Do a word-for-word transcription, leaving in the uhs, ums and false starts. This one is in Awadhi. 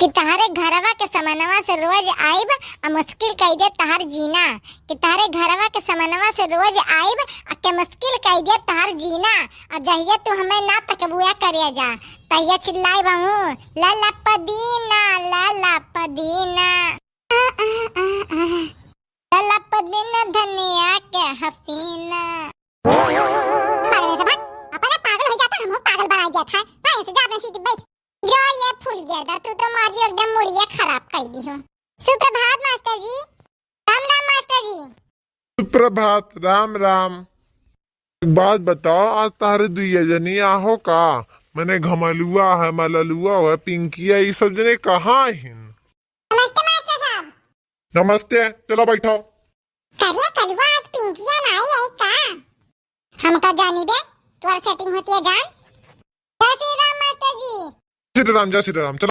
कि तहरे घरवा के समनवा से रोज आइब, आ मुश्किल कइ दे तहर जीना। कि तहरे घरवा के समनवा से रोज आइब, आ के मुश्किल कइ दे तहर जीना। आ जहिया तू हमें ना तकबुआ करे जा, तहिया चिल्लाइब हूँ, "लला पदीना, लला पदीना।" ललप दिन धनिया के हसीना। पागल है सब, अपने पागल हो जाता, हम पागल बना दिया था। भाई से जा अपने सीट बैठ। जो ये फूल गेदा, तू तो मारी एकदम मुड़िया खराब कर दी हो। सुप्रभात मास्टर जी। राम राम मास्टर जी। सुप्रभात, राम राम। एक बात बताओ, आज तहरे दुइया जनी आहो का? मने घमलुआ है, मललुआ है, पिंकिया, ई सब जने कहाँ हिन? नमस्ते मास्टर साहब। नमस्ते, चलो बैठो। करिया कलुआ, आज पिंकिया ना आई है का? हम का जानी बे, तोर सेटिंग होती है जान। जय श्री राम मास्टर जी। श्री राम, जय श्री राम। चलो।